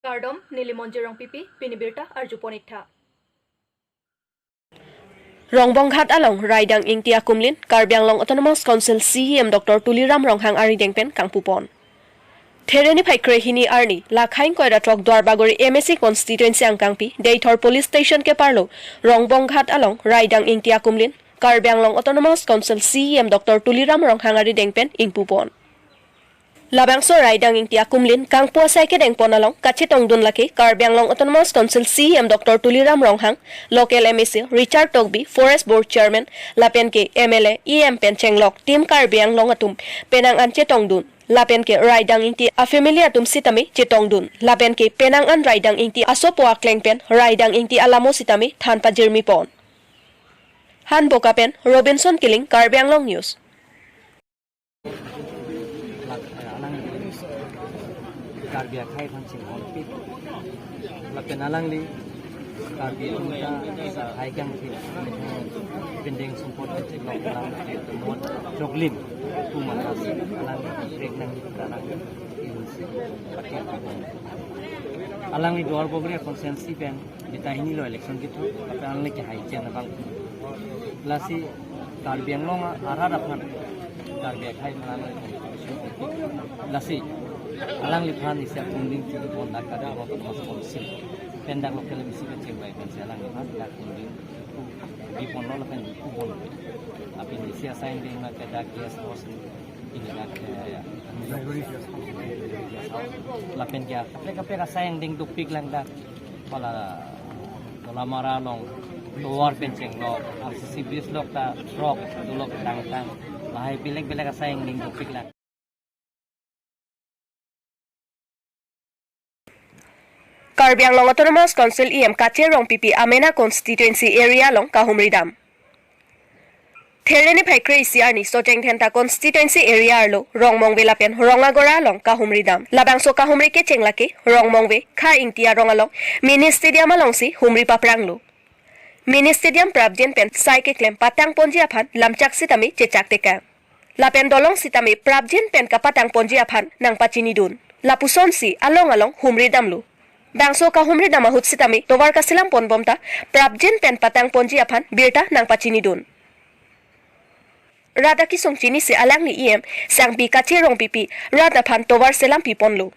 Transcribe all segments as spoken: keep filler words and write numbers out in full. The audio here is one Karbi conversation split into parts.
Kardom, neli Monjir Rongpipi, pini birta arjupon iktha. Rongbonghat along Raidang Ingti akumlin, Karbi Anglong Autonomous Council C E M Doctor Tuliram Ronghang arideng pen kangpupon. There niphai krehini arni, lakhai ingkoi ra throk Duarbagori M A C constituency angkangpi, Deithor Police Station keparlo, Rongbonghat along Raidang Ingti akumlin, Karbi Anglong Autonomous Council C E M Doctor Tuliram Ronghang arideng pen ingpupon. Labangso Raidang Ingti akumlin kangpu asai kedengpon along kachetongdun lake Karbi Anglong Autonomous Council C E M Doctor Tuliram Ronghang, local M A C Richard Tokbi, Forest Board Chairman, lapen ke M L A, E M pen chenglok Team Karbi Anglong atum penang an chetongdun, lapen ke Raidang Ingti a-family atum sitame chetongdun, lapen ke penang an Raidang Ingti asopo akleng pen Raidang Ingti alamo sitame than pajirmipon. Hanboka pen Robinson Killing, Karbi Anglong News. Lak, eh, alang Karbi akhai aphan chinghonpik. Lapen alangli Karbi atum ta hai kangthir, pendeng sumpot kachelok alang mon choklim pu matas alang rek nang alang ilun si pakai. Alangli Duarbagori constituency pen bita hini lo election kethok, lapen alangli kehai chen abang. Lasi Karbi Anglong arat aphan, Karbi akhai aphan alangli contribution. Lasi alangliphan isi atum ding chini pon dak kada abang mas konsil. Pen dak local M A C kachengbai pensi alangliphan dak atum ding pu, di pon lo lapen di pu pon. Apin isi asai ding ma ke dak guest house ni. Ini dak, eh, ya. Lapen ke kaprek kaprek asai ding dopik lang dak. Pala Dolamara along tovar pen chenglok, R C C bridge lok ta throk, dulok tangtang. Lahai bilek bilek asai ding dopik lang. Karbi Anglong Autonomous Council E M Kache Rongpipi amena constituency area along kahumri dam. There niphai kre-isi arni Socheng Dhenta constituency area arlo Rongmongve lapen Rongagora along kahumri dam. Labangso kahumri kecheng lake Rongmongve Kha Ingti arong along Mini Stadium alongsi humri papranglo. Mini Stadium prapjin pen sai keklem patang ponji aphan lamchak sitame chechak tekang. Lapen dolong sitame prapjin pen kapatang ponji aphan nangpachinidun. Lapusonsi along along humri damlo. Bangso kahumri dam ahut sitame tovar kaselam ponbom ta prapjin pen patang ponji aphan birta nangpachinidun. Rat akesung chinisi alangli E M Sangpi Kache Rongpipi rat aphan tovar selam piponlo.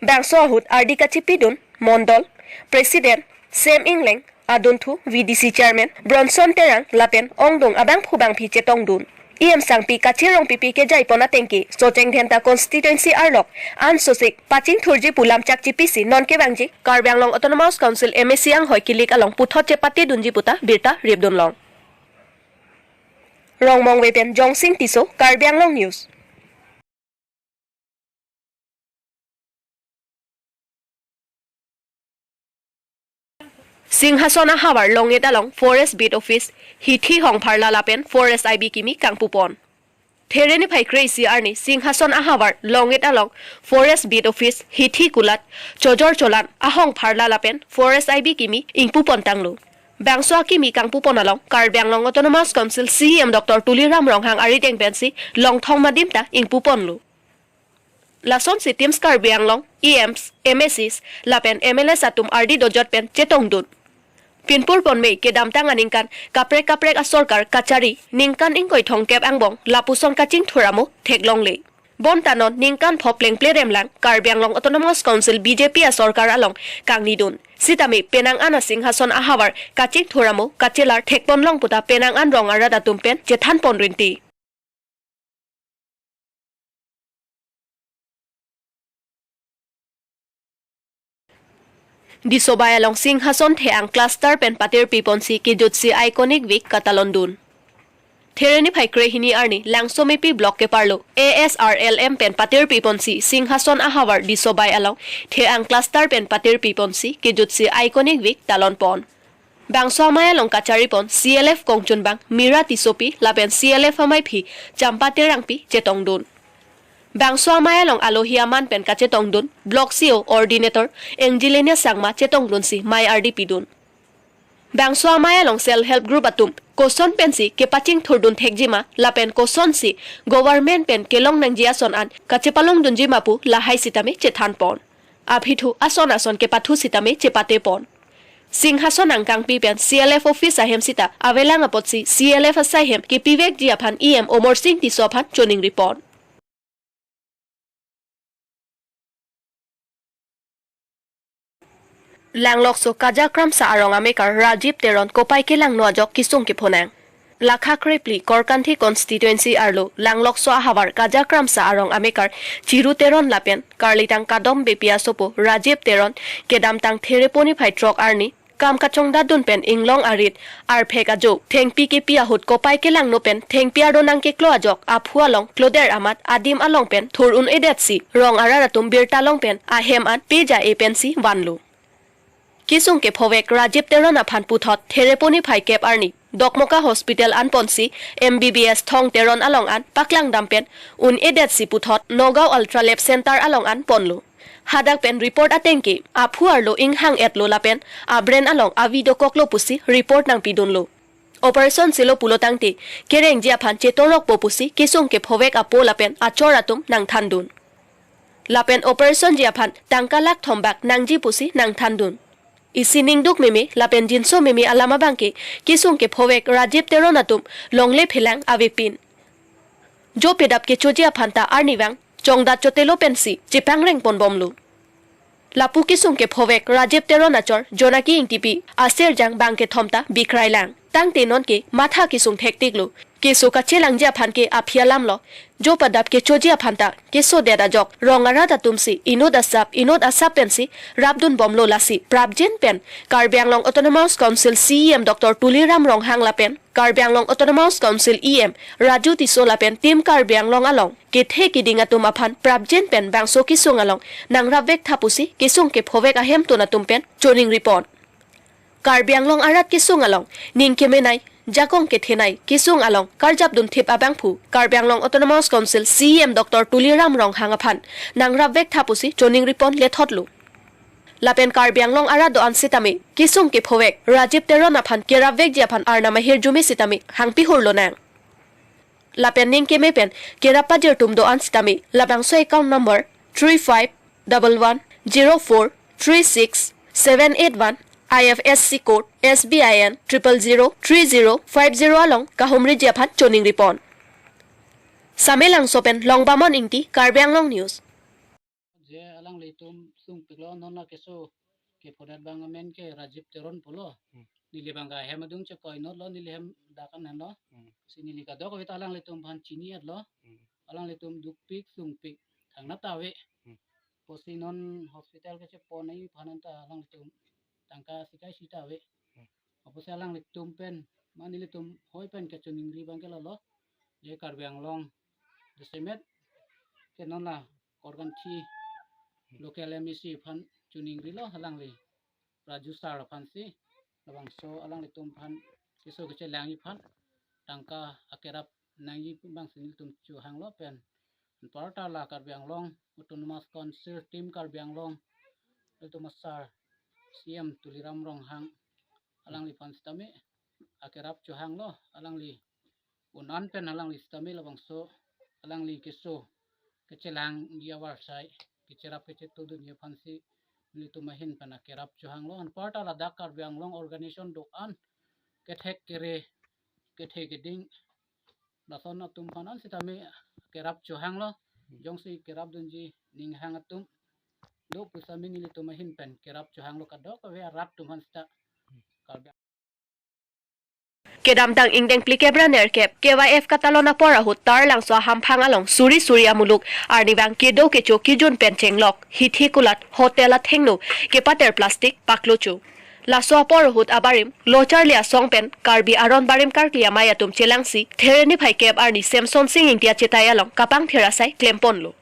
Bangso ahut ardi kachipidun Mondol President Sem Ingleng, adunthu V D C Chairman Bronson Terang lapen ongdung abangphu bangphi chetongdun. E M Sangpi Kache Rongpipi kejaipon atengke Socheng Dhenta constituency arlok ansosik pachingthurji pu lamchak chipisi nonke vangji Karbi Anglong Autonomous Council M A C anghoi kilik along puthot chepatedunji puta birta ripdunlong. Rongmongve pen Jongsing Tisso, Karbi Anglong News. Singhason ahavar Longit along Forest Beat Office hithi hongpharla lapen Forest I B kimi kangpupon. There niphai kre-isi arni Singhason ahavar Longit along Forest Beat Office hithi kulat chojor cholan ahongpharla lapen Forest I B kimi ingpupon tanglo. Bangso akimi kangpupon along Karbi Anglong Autonomous Council C E M Doctor Tuliram Ronghang arideng pensi longthong madim ta ingpuponlo. Lasonsi Teams Karbi Anglong, E Ms, M A Cs lapen M L As atum ardi dojot pen chetongdun. Pinpur ponme kedamtang aningkan kaprek kaprek asorkar kachari ningkan ingkoi thomkep angbong lapuson kachingthur amo theklongle. Bonta non ningkan pho plengple remlang Karbi Anglong Autonomous Council B J P asorkar along kangnidun. Sitame penang an a-Singhason ahavar kachingthur amo kachelar thekponlong puta penang an rong arat atum pen chethanpon rinti. Disobai along Singhason the-ang cluster pen patirpiponsi kejutsi Iconic Week katalondun. There niphai krehini arni Langsomepi Block keparlo A S R L M pen patirpiponsi Singhason ahavar Disobai along the-ang cluster pen patirpiponsi kejutsi Iconic Week talonpon. Bangso amei along kacharipon C L F kongchunbang Mira Tissopi lapen C L F amaiphi Champa Terangpi chetongdun. Bangso amei along alohi aman pen kachetongdun Block C O Coordinator Angelina Sangma chetongdunsi mei ardi pidun. Bangso amei along Self Help Group atum koson pensi kepachingthurdun thekjima lapen kosonsi government pen kelong nangji ason an kachepalongdunjima pu lahai sitame chethanpon. aphi thu ason ason kepathu sitame chepate pon. Singhason angkangpi pen C L F office ahem sita avelang apotsi C L F asai hem kepivekji aphan E M Amarsing Tisso aphan choningri pon. Langlokso Kaja Kramsa arong amekar Rajib Teron kopai kelangno ajok kesung kephonang. Lakha krephli Korkanthi constituency arlo Langlokso ahavar Kaja Kramsa arong amekar Chiru Teron lapen karlitang kadom bepi asopo Rajib Teron kedamtang Thereponi phai throk arni kam kachongdatdun pen inglong arit arphek ajo thengpi kepi ahut kopai kelangno pen thengpi ardo nangkeklo ajok aphu along kloder amat adim along pen thur un-edetsi rong arat atum birta long pen ahem an peja-e pensi vanlo. Kesung kephovek Rajib Teron aphan puthot Thereponi phai kep arni Dokmoka Hospital an ponsi M B B S Thong Teron along an paklangdam pen un-edetsi puthot Nagaon Ultra Lab Center along an ponlo. Hadak pen report ateng ke aphu arlo inghang-etlo lapen abrain along avi dokoklo pusi report nangpidunlo. Operation silo pulo tangte kerengji aphan chetorokpo pusi kesung kephovek apo lapen achor atum nangthandun. Lapen operationji aphan tangka lakh thom bak nangji pusi nangthandun. Isi ningduk meme lapen jinso meme alam abangke kesung kephovek Rajib Teron atum longle phelang avepin. Jo pedap kechoji aphanta arnivang chongdat chotelo pensi chepangreng ponbomlo. Lapu kesung kephovek Rajib Teron achor Jonaki Ingtipi asirjang bangkethom ta bikrailang. Tangte nonke matha kesung thektiklo. Keso kachelangji aphan ke aphi alamlo. Jo pedap kechoji aphanta kesodet ajok rong arat atumsi inut asap inut asap pensi rapdunbomlo, lasi prapjin pen Karbi Anglong Autonomous Council C E M Doctor Tuliram Ronghang lapen Karbi Anglong Autonomous Council E M Raju Tisso lapen Team Karbi Anglong along kethe keding atum aphan prapjin pen bangso kesung along nangrapvek tha pusi kesung kephovek ahemtun atum pen choningri pon. Karbi Anglong arat kesung along ning kemenei, jakong kethenei kesung along karjapdun thip abangphu Karbi Anglong Autonomous Council C E M Doctor Tuliram Ronghang aphan nangrapvek tha pusi choningri pon lethotlo. Lapen Karbi Anglong arat do-an sitame kesung kephovek Rajib Teron aphan kerapvekji aphan arnam ahirjume sitame hangpi hurlonang. Lapen ning keme pen kerap pajir atum do-an sitame labangso account number three five double one zero four three six seven eight one, I F S C code S B I N triple zero three zero five zero along kahumriji aphan choningri pon. Samelangso pen Longbamon Ingti, Karbi Anglong News. Je alanglitum sungpiklo, non la keso kephodet abang amen ke Rajib Teron pulo. Hmm. Neli abang ke hem adung chekoinotlo, neli hem dak an henlo. Hmm. Si neli kadokave ta alanglitum aphan chini-etlo. Hmm. Alanglitum dukpik sungpik thangnat ta ave. Hmm. Pusi non hospital kechepon ai aphan anta alanglitum tangka sikai sita ave. Hmm. Apotsi alanglitum pen, ma nelitum hoi pen kechoningri abang ke lalo. Je Karbi Anglong jasemet ke non la Korkanthi local M A C aphan choningrilo, alangli Raju sir aphansi, labangso alanglitum aphan keso kechelangji aphan tangka akerap nangji abangsi nelitum chohanglo pen. Anparta la Karbi Anglong Autonomous Council Team Karbi Anglong, nelitum a-sir C E M Tuliram Ronghang, alangliphan sitame akerap chohanglo, alangli un-an pen alangli sitame labangso alangli keso kechelangji avarsai kecherap kechetongdunji aphansi nelitum ahin pen akerap chohanglo. Anparta ladak Karbi Anglong organization do-an kethek kere kethe keding lason atum aphan an sitame kerap chohanglo. Jongsi kerapdunji ninghang atum do pusitame nelitum ahin pen kerap chohanglo, kadokave arat atum aphan sita. Karbi Kedamtang ingdeng phlikep ra nerkep K Y F katalon apor ahut Taralangso ahamphang along suri suri amuluk arnivang kedo kecho kejun pen chenglok, hithi kulat, hotel athengno kepater plastic paklocho. Laso apor ahut abarim lo charli asong pen Karbi aron barim karkli amei atum chelangsi There niphai kep arni Semson Sing Ingti achetai along kapangthir asai klemponlo.